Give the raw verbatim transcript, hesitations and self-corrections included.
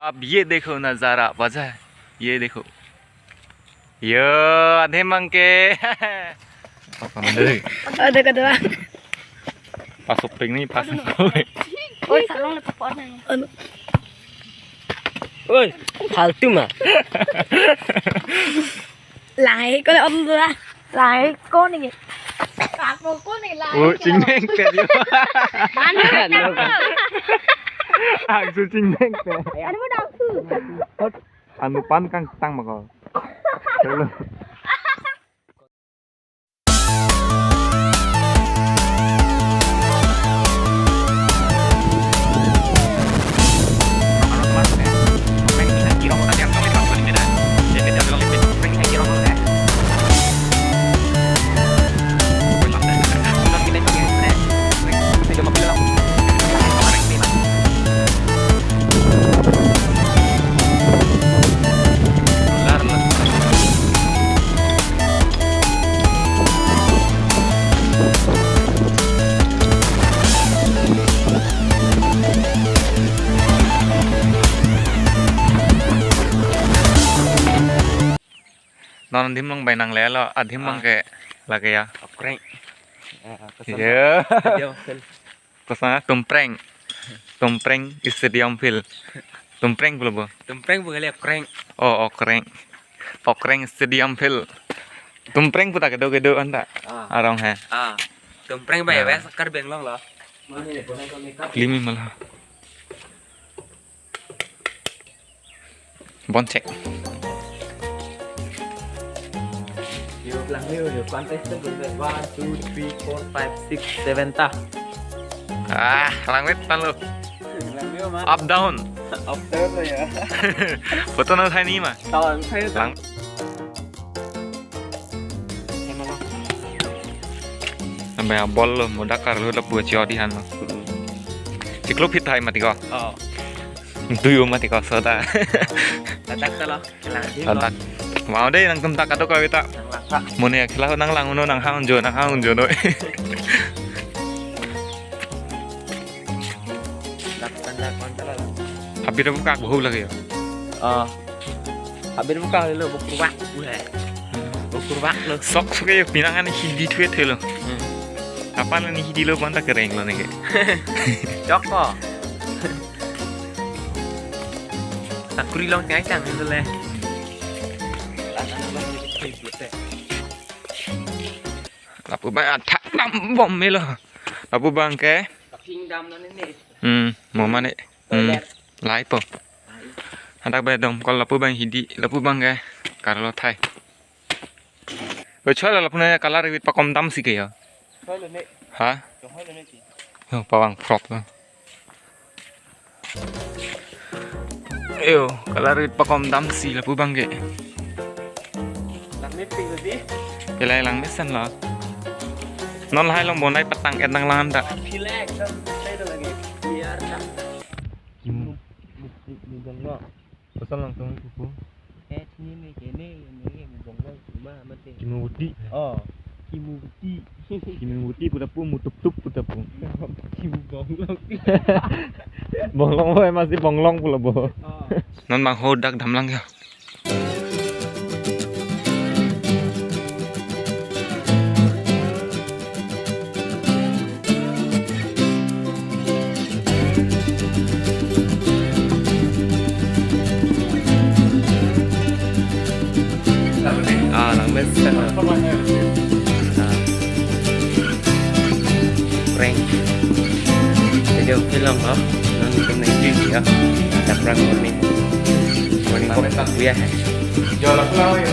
अब ये देखो नजारा, मजा है। ये देखो। Yo, adhim abangke. Apa mana deh? Ada kedua. Pas shopping ni, pas. Oh, salon lepas pon. Oi, faltu ma. Lahai ko le om dua. Lahai ko ni. Kapo ko ni lahai. Oh, chingneng pe yo. Mana? Angsu chingneng pe. Ano mo dang su? Anu pan kangtang ma ko. Hello. Non adhim along bai nanglelo, adhim abangke lake ya. Okreng. Eh, kesan. Iya. Dia, Phil. Kosana Tumpreng. Tumpreng Stadium Field. Tumpreng pulo bo. Tumpreng bukan ya, Okreng. Oh, Okreng. Okreng Stadium Field. Tumpreng puta kedo kedo anta. Ah. Arong hai. Ah. Tumpreng ba ya, wes Karbi Anglong lo. Limi malah. Bon cek. Yo, langmeo yo, contestant berbe one, two, three, four, five, six, seven ta. Ah, langmeo ta lo. Langmeo ma. Up down. Up down lo ya. Foto na uthai ni ma. Tahu, saya tahu. Lang. Sampai abol lo, modak karlo lapu chio di han lo. Chiklo phit hai mati ko. Oh. Duyu mati ko soda. Ladak ta lo. Ladak. Mau deh nangtum ta kadok kawita. Nang langka. Mone khela nang lang uno nang hang jo nang hang jo no. Dak tanda kontra lo. Habit bukak bohu lagi ya. Ah. Habit bukak lo bukur bak. Wah. Bukur bak lo. Sok sok ya pinangan hidi thue thue lo. Hmm. Kapan ni hidi lo banta kereng lo neke. Choko. Sakuri long cai cang itu le. Lapu abang athak dam bom melo. Lapu abangke. Kaping dam na ni. Hmm, mo mane. Hmm. Toilet. Lahai po. Lahai. Hadak bai dom kol lapu abang hidi, lapu abangke. Karlo thai. Oi, choi la lapu na color wit pakom damsi ke ya. Choi lo ne. Ha? Choi lo ne ki. Yo, pavang frog lo. Yo, color wit pakom damsi lapu abangke. Langmeo ping lo di. Pelai langmesen lo. Non lahai along bonai patang et nang lang anta. Relax, kan saya ada lagi. Biar tak. Hmm. Ni dong lo. Pasal langsung pupu. Eh, sini nih, sini, ini bongkok cuma mati. Kimu buti. Oh, kimu buti. Kimu buti puta pu, mutup tup puta pu. Kimu bonglong. Bonglong bo, masih bonglong pulo bo. Oh. Non bang hodak damlang ya. Ah, langmesen. Ah. Prank. Video film, oh. Nonton lagi ya. Ada prank morning. Morning kok ya. Jual aku lah, ya.